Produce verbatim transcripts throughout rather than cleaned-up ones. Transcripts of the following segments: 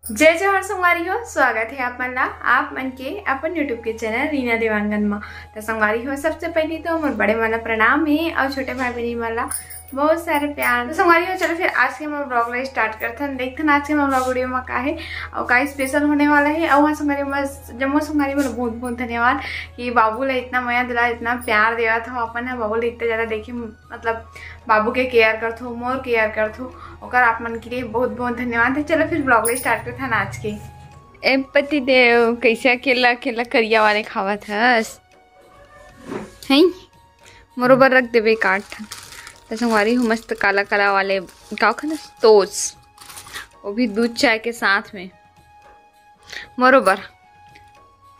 जय जोहार संगवारी हो, स्वागत हे आप मन ला, आप मन के अपन YouTube के चैनल रीना देवांगन मा। त संगवारी हो, सबसे पहले तो मोर बड़े मन ला प्रणाम हे और छोटे भाई बहनी मन ला बहुत सारे प्यार। तो संगवारी हो, चलो फिर आज के हमर vlog ला start करथन, देखथन आज के हमर vlog video मा का हे और का special होने वाला हे। और हाँ संगवारी हो, बस जम्मो संगवारी मन ला बहुत बहुत धन्यवाद कि बाबू ला इतना मया दुलार, इतना प्यार देवत हो अपन ह। बाबू ला इतना ज्यादा देखे, मतलब बाबू के care करथो, मोर care करथो, ओकर आप मन के लिए बहुत बहुत धन्यवाद हे। चलो फिर vlog ला start करथन आज के। ए पति देव, कैसे अकेला अकेला करिया वाले खावत हस? हैं? मोरो बर रख देबे काट। त संगवारी हो, मस्त काला काला वाले का खाना, toast, वो भी दूध चाय के साथ में। मोरो बर।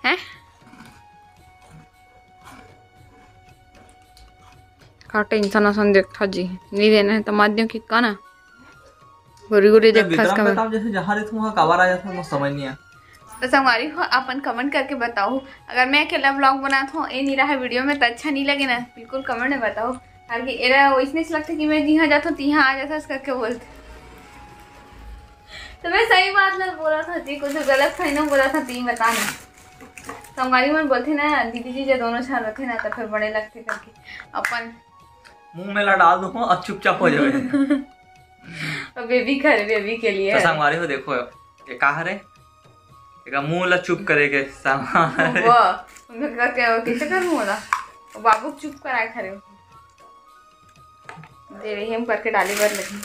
हैं? का tension असन देखथा जी, नहीं देना है तो मत दियो कि का ना। गोरी गोरी देख खास भीतरा में कमर। काम जैसे जहाँ रहता हूँ, वहाँ काबर आ जाता हूँ, समझ नहीं आया। तो संगवारी हो, अपन comment करके बताओ, अगर मैं अकेला vlog बनात हूँ, ये नहीं रहा video में, तो अच्छा नहीं लगे ना, बिल्कुल comment में बताओ। काबर कि एला वैसने से लगता कि मैं जिहाँ जात हूँ, तिहाँ आ जाता, करके बोलते। तो मैं सही बात ला बोला था जी, कुछ गलत फहमी बोला था, ती बता ना। संगवारी मन बोलथे ना, दीदी जी जब दोनों झन रथे ना, तो फिर बड़े लगथे करके। अपन मुंह में ला डाल दूँ और चुपचाप हो जावे। और बेबी खा रहे, बेबी के लिए तो है। संगवारी हो, देखो, ये का हरे? एका मुंह ला चुप करे के सामान हरे। वाह, उनका करके वो कैसे कर मुंह ला? वो बाबू चुप कराए खा रहे हो। दे रही हम करके डाली बर लगी।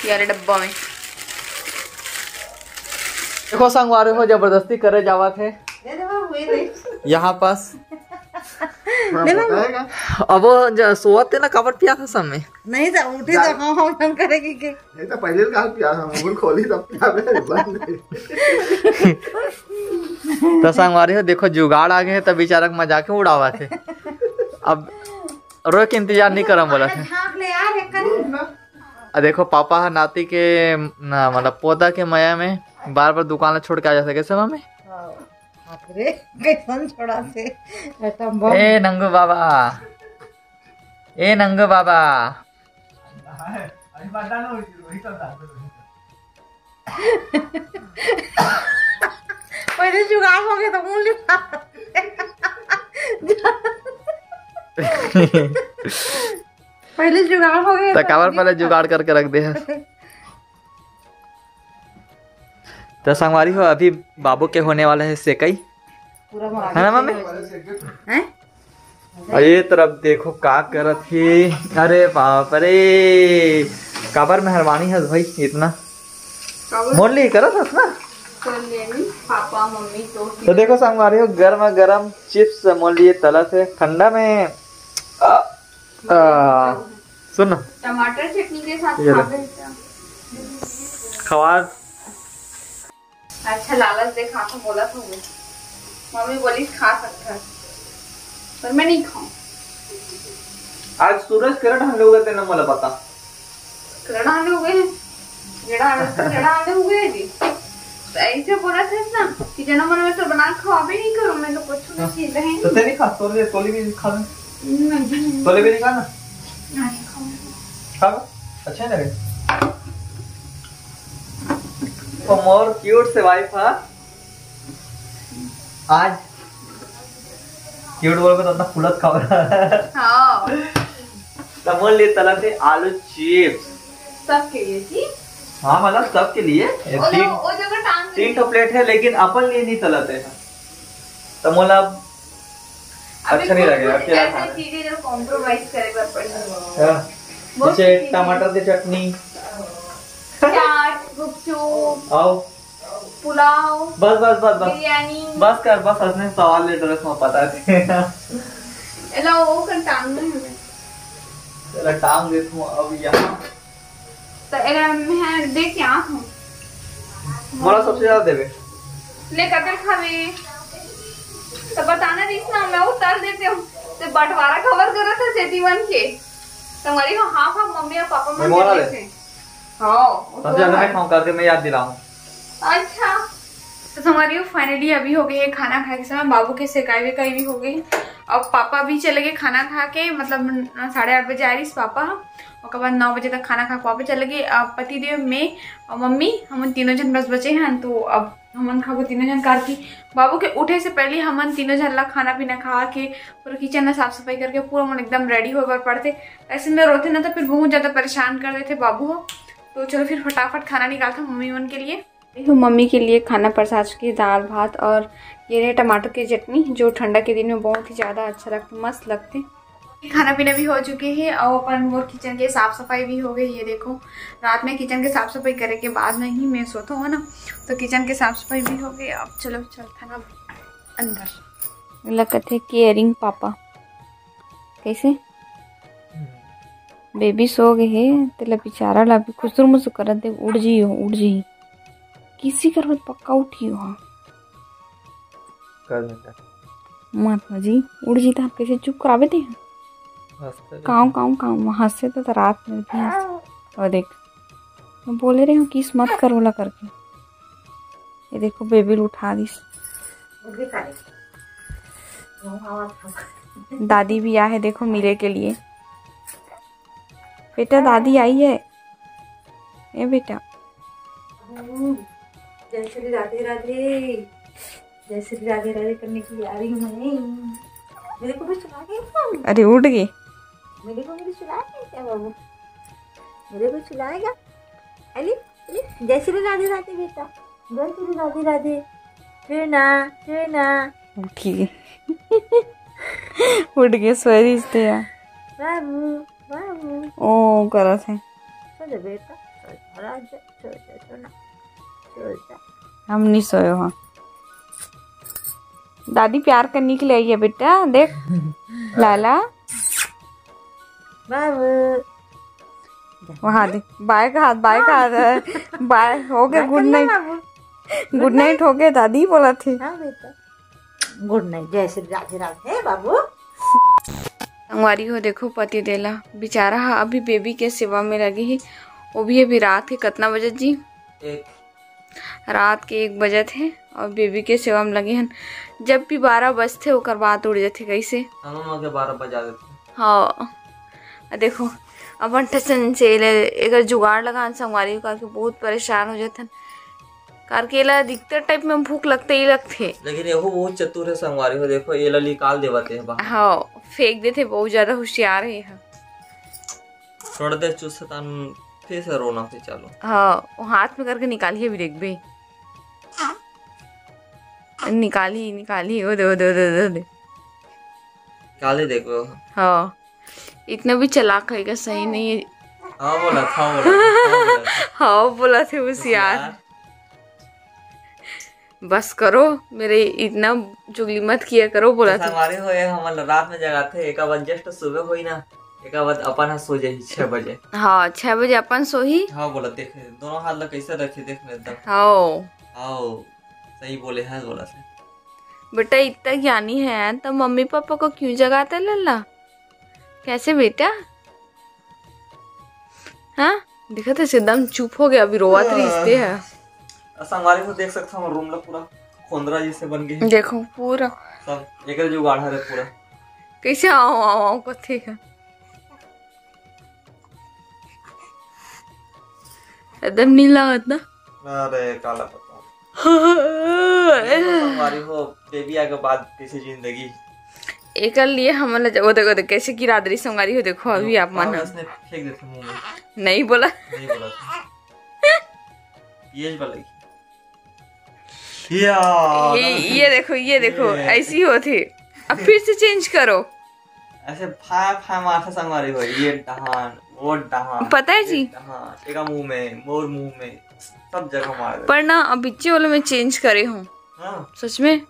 ये वाले डब्बा में। देखो संगवारी हो, जबरदस्ती करे जावत हे। दे दे बाबू, ये दे। यहाँ पास। हाँ, दे बाबू। बताएगा। अब वो ज-, सोवत हे ना, काबर पिया था सब में। नहीं तो उठे तो जा। हाँ, हाँ, हम करेगी के। नहीं तो पहले काल पिया था, मुंह खोली तब पिया बे, बंद है। तो संगवारी हो, देखो जुगाड़ आ गए, तब बेचारा के मजाक में उड़ावत हे। अब रोए के इंतजार नहीं करम बोला था। झाँक ले यार, एक करी। आ देखो, पापा ह नाती के, ना, मतलब, पोता के मया में बार बार दुकान ला छोड़ के आ जा सके से, मम्मी? हाँ। बाप रे, कैसन छोड़ा से, एटम बम। ए नंगू बाबा, ए नंगू बाबा। पहले जुगाड़ हो गया तो मुंह लिपा। पहले जुगाड़ हो गया तो तो काबर मुंह पहले लिपा। जुगाड़ करके रख दे है। तो संगवारी हो, अभी बाबू के होने वाला है सेकई। पूरा है ना मम्मी? हैं? और ये तरफ देखो का करत हे। अरे बाप रे, काबर मेहरबानी है भाई इतना? काबर? मोर लिए करत हस ना? तोर लिए नहीं, पापा, मम्मी, तो तो देखो संगवारी हो, गर्मा गर्म chips मोर लिए तलत हे ठंडा में। आ, आ, सुन ना। टमाटर चटनी के साथ ये ले। खा ले। खवा। अच्छा, लालच देखा तो बोला था वो। मम्मी बोली खा सकता है, पर मैं नहीं खाऊं। आज सूरज करा ढाले हो गए तेना, मला पता। करा ढाले हो गए हैं, जड़ा आने, जड़ा आने हो गए जी। तो ऐसे बोला था ना कि जना मन में तो बना के खवा भी नहीं करो, मैं तो कुछ भी हाँ। चीज है तो तेरी खा, तोले, तोले भी खा ले। नहीं। तोले भी नहीं खाना? नहीं खाऊंगी। खा लो, अच्छा है ना रे? तो मोर cute से wife है। आज cute बोल के तो अपना फुलत खाओ। हाँ। तो मोर लिए तलत हे आलू chips। सबके लिए जी? हाँ, मतलब सबके लिए। ये वो तीन, जो, वो जगह टांग तीन दे। ठो plate है, लेकिन अपन लिए नहीं तलत हे। तो मोला अब अच्छा नहीं लगे, अकेला खाना। चीजें जो compromise करे बर पड़ी। हाँ। बहुत जैसे चीजें। टमाटर की चटनी। चाट, गुपचुप। आओ। पुलाव, बस, बस, बस, बस। बिरयानी। बस कर, बस, असने सवाल ले, dress में पता है। एला वो कर टांग में हमें। एला टांग दे तू अब यहाँ। तो एला मैं देख के आँख हूँ। मोला सबसे ज्यादा देवे। ले कतल खावे। तो बताना रहीस ना, मैं वो तल देते हूँ। तो बंटवारा खबर करो तो सेती मन के। तो हमारी हाँ, हाँ, हाँ, मम्मी और पापा मैं मन मोला के ले। हाँ, वो सबसे तो ज्यादा है। मैं खाऊं करके मैं याद दिलाऊं। अच्छा, तो संगवारी हो, finally अभी हो गए है खाना खाए के समय, बाबू के सेकाई वेकाई भी हो गई। अब पापा भी चले गए खाना खा के, मतलब न-, साढ़े आठ बजे आ रही पापा। ओकर बाद नौ बजे तक खाना खा के वापस चले गए। अब पति देव, मैं और मम्मी, हमन तीनों झन बस बचे हन। तो अब हमन खाबो तीनों झन, कारकि बाबू के उठे से पहले हमन तीनों झन ला खाना पीना खा के, पूरा किचन ला साफ सफाई करके पूरा मन एकदम रेडी होए बर पड़थे। ऐसे में रोथे ना तो फिर बहुत ज्यादा परेशान कर देथे बाबू हो। तो चलो फिर फटाफट खाना निकालता मम्मी मन के लिए। देखो मम्मी के लिए खाना परसा चुकी, दाल भात और ये रहे टमाटर की चटनी, जो ठंडा के दिन में बहुत ही ज्यादा अच्छा लगता, मस्त लगते। खाना पीना भी हो चुके हे और अपन मोर किचन के साफ सफाई भी हो गई। ये देखो, रात में किचन के साफ सफाई करे के बाद में ही मैं सोता हूँ ना, तो किचन के साफ सफाई भी हो गई। अब चलो चलता ना अंदर। लगत हे केयरिंग पापा। कैसे? बेबी सो गए हे, तेला बेचारा ला अभी खुसुर मुसुर करत दे, उड़ जी हो, उड़ जी। किसी करवत पक्का उठी हो। कर बेटा। मत ना जी, उड़ जी, तहां कैसे चुप करावे दे। हंसते काव, काव, काव, हंसे तो, तो रात में भी हंस। और देख, मैं बोले रही हूँ, किस मत कर ओला करके। ये देखो, बेबी ल उठा दिस। दादी भी आए है, देखो, मिले के लिए। बेटा, दादी आई है। ए बेटा। जय श्री राधे राधे। जय श्री राधे राधे करने के लिए आ रही हूँ मैं। मेरे को भी सुना के। अरे, उड़ गए। मेरे को भी सुना के क्या बाबू? मेरे को सुनाएगा? अली, अली, जय श्री राधे राधे बेटा। जय श्री राधे राधे। छूना, छूना। उठी। उठ के सोए रहिस ते यार। बाबू, बाबू। ओ, करत हे। सो जा बेटा, सो जा, राजा, सो जा, सोना, सो जा। हम नहीं सोए हो। दादी प्यार करने के लिए आई है बेटा, देख। लाला। बाबू। वहाँ दे, बाय का हाथ, बाय का हाथ है। बाय, हो गया, बाय गुड कर ले नाइट। बाबू। गुड नाइट हो गया, दादी बोला थी। हाँ बेटा। गुड नाइट, जय श्री राधे राधे बाबू। संगवारी हो, देखो पति देला बेचारा हा अभी बेबी के सेवा में लगे ही। वो भी अभी रात के कतना बजे जी? एक। रात के एक बजत हे और बेबी के सेवा में लगे हन। जब भी बारह बजथे ओकर बाद उड़ जथे। कैसे? हमन के बारह बजा देथे। हाँ, आ देखो, अपन ठसन से एला, एकर जुगाड़ लगान संगवारी हो, करके बहुत परेशान हो जथन। करके एला अधिकतर टाइम में भूख लगते ही लगथे। लेकिन एहू बहुत चतुर है संगवारी हो, देखो एला निकाल देवत है बाहर। हाँ, फेंक देथे, बहुत ज्यादा होशियार है यह। छोड़ दे चुस्तान, फिर से रोना फिर चालू। हाँ, वो हाथ में करके निकालिए भी देखबे। निकाली, निकाली, ओ दे, ओ दे, ओ दे, ओ दे, ओ दे। निकाले देखो। हाँ, इतना भी चालाक है क्या? सही नहीं है। हाँ बोला था, बोला था, हाँ बोला था। हाँ बोला थे होशियार। होशियार। बस करो, मेरे इतना चुगली मत किया करो, बोला तो था। संगवारी हो, ये हमन ला रात में जगाथे, एका बाद just सुबह होई ना, एका बाद अपन ह सो जाही छह बजे। हाँ, छह बजे अपन सोही। हाँ, बोला, देख, दोनों हाथ ला कैसे रखे, देख ना एकदम। हाँ। हाँ, सही बोले हैं, बोला से। बेटा, इतना ज्ञानी है, तो मम्मी पापा को क्यों जगाता लल्ला? कैसे बेटा? हाँ, देखत हे, एकदम चुप हो गया, अभी रोवत रहिस ते ह। संगवारी हो, देख सकत हो, हमर रूम ला पूरा खोंदरा जैसे बन गए हे। देखो, पूरा। सब एकर जुगाड़ हरे पूरा। कैसे आओ, आओ, आओ, कथे ह? एकदम नीला होत ना। अरे, काला पता। ये तो संगवारी हो, बेबी आए के बाद कैसे जिंदगी। एकर लिए हमन ला, वो देखो, देखो, कैसे गिरा दे रही संगवारी हो, देखो, अभी आप मन हाँ, ह। इसने फेंक देते मुंह में। नहीं बोला। नहीं बोला था। ये वाला ही। या, ये, ये देखो, ये देखो, ये। ऐसी होती। अब फिर से चेंज करो। ऐसे फाय फाय मारथे संगवारी हो, ये डहान, वो डहान, पता है ये जी? डहान, एका मुंह में, मोर मुंह में, सब जगह मार देथे। पर ना, अब बिच्चे वाले में चेंज करे हूँ। हाँ। सच में।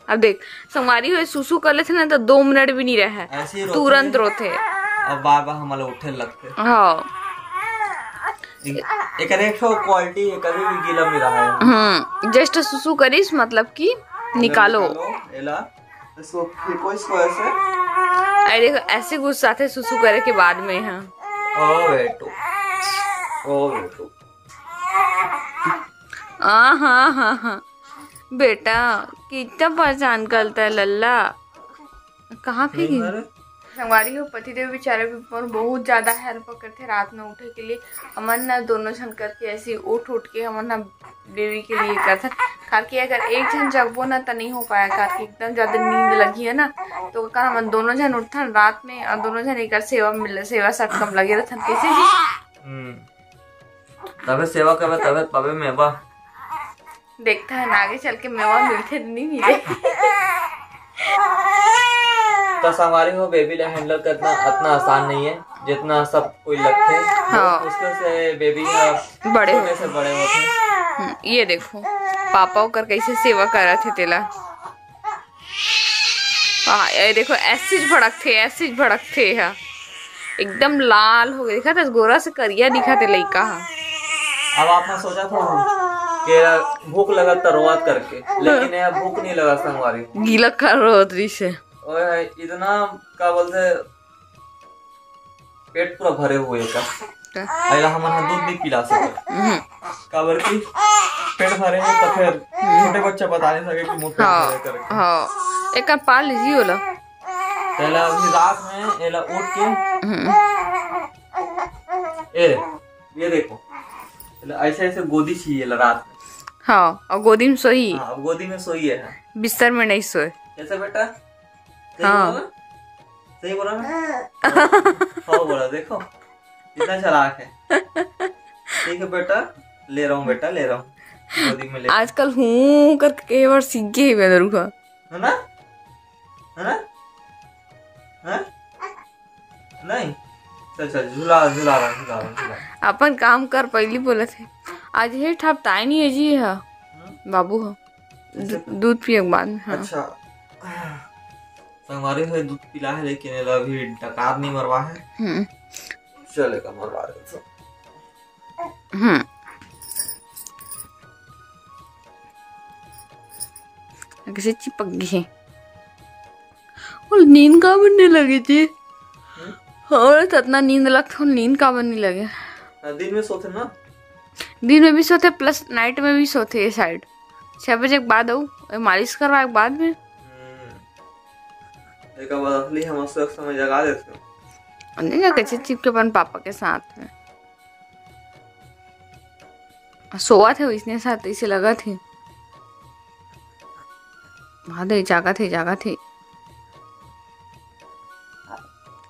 अब देख, संगवारी हो, सुसु कर लेथे ना, तो दो मिनट भी नहीं रहे, ऐसे ही रोथे। तुरंत रोथे। अब बार बार हमला उठे लगथे। हाँ। एक, एकर एक ठो क्वालिटी है, कभी भी गीला नहीं रहा है। हम्म, just सुसु करिस, मतलब कि निकालो। निकालो, एला। इसको फेंको, इसको ऐसे। अरे देखो, ऐसे गुस्साथे सुसु करे के बाद में, हाँ। ओ बेटू, ओ बेटू। आ, हाँ, हाँ, हाँ। बेटा, कितना परेशान करता है लल्ला। कहाँ फेंकी? नहीं, अरे। संगवारी हो, पतिदेव बेचारे भी मोर बहुत ज्यादा help करथे रात में उठे के लिए। हमन ना दोनों झन करके ऐसे उठ उठ के हमन ना baby के लिए करथन। काबर कि अगर एक झन जगबो ना त नहीं हो पाया, काबर कि एकदम ज्यादा नींद लगी है ना, तो का हमन दोनों झन उठथन रात में और दोनों झन एकर सेवा में, सेवा सटकम लगे रहथन। कैसे जी? हम्म। तबे सेवा करबे, तबे पाबे मेवा। देखता है ना आगे चल के मेवा मिलथे नहीं मिले। तो संगवारी हो, baby ला handle करना इतना आसान नहीं है जितना सब कोई लगथे। हाँ। बहुत मुश्किल से baby ह बड़े छोटे होथे। से बड़े होथे। हम्म, ये देखो पापा ओकर कैसे सेवा करत हे तेला। हाँ, ये देखो ऐसे ज भड़कथे, ऐसे ज भड़कथे हा। एकदम लाल हो गए, देखा था गोरा से करिया दिखा थे लइका हा। अब आप ना सोचा था कि भूख लगा त रोवत करके, लेकिन ये भूख नहीं लगा संगवारी। गीला कर रोवत रही से। ओए, इतना का बोलते, पेट पूरा भरे हुए का। का? अइला हमन ह दूध नहीं पिला सके। हम्म। काबर कि पेट भरे है तो फिर छोटे बच्चा बता नहीं सके कि मोर पेट हाँ, भरे करके। हाँ। एक पाल लीजिए ओला। पहला अभी रात में एला उठ के हम्म। ए, ये देखो, एला ऐसे ऐसे गोदी चाहिए एला रात में। हाँ, और गोदी में सोई। हाँ, अब गोदी में सोई है। बिस्तर में नहीं सोए। कैसे बेटा? सही हाँ। बोला ना? सही बोला ना? हाँ, हाँ बोला, देखो कितना चालाक है। ठीक है बेटा, ले रहा हूँ बेटा, ले रहा हूँ, गोदी में ले। आजकल हूँ करके कई बार सीख गए ही मैं दरुआ। है ना? है ना? है? नहीं? चल, चल, झुला, झुला रहा, झुला रहा, झुला रहा। अपन काम कर, पहली बोलत हे। आज हे ठाप ताई नहीं है जी, हा। हम्म? बाबू हा। ऐसे दू-, दूध पिए के बाद में, हाँ। अच्छा। संगवारी हो दूध पिला है, लेकिन एला अभी डकार नहीं मरवा है। हम्म। चलेगा, मरवा दे तो। हम्म। कैसे चिपक गई है। वो नींद काबर नहीं लगे जी? हम्म? और तो इतना नींद लगता, नींद काबर नहीं लगे? हाँ, दिन में सोते ना? दिन में भी सोते plus night में भी सोते ये side। छह बजे के बाद आऊ, ए, मालिश करवाए के बाद में। हम्म। एक बार असली हम सोते समय जगा देते। नहीं ना, कैसे चिपके अपन पापा के साथ में। सोवत हे, इसने साथ इसे लगत हे। हाँ दे, जागत हे, जागत हे।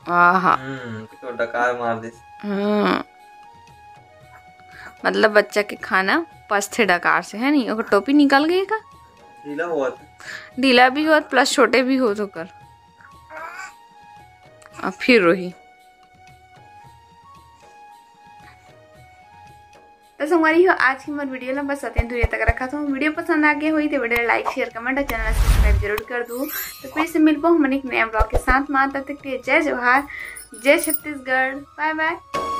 आहा। हम्म, तो डकार मार दिस। हम्म। मतलब बच्चा के खाना पचथे डकार से, है नहीं? ओकर टोपी निकल गई का? ढीला होवत। ढीला भी होवत plus छोटे भी होवत ओकर। अब फिर रोही। तो संगवारी हो, आज की मोर video ला बस अतने दूरिया तक रखत हूँ। Video पसंद आ गया होई तो video like, share, comment और channel subscribe जरूर कर दू। तो फिर से मिलबो हमन एक नया vlog के साथ में। तब तक के लिए जय जोहार, जय छत्तीसगढ़, bye bye।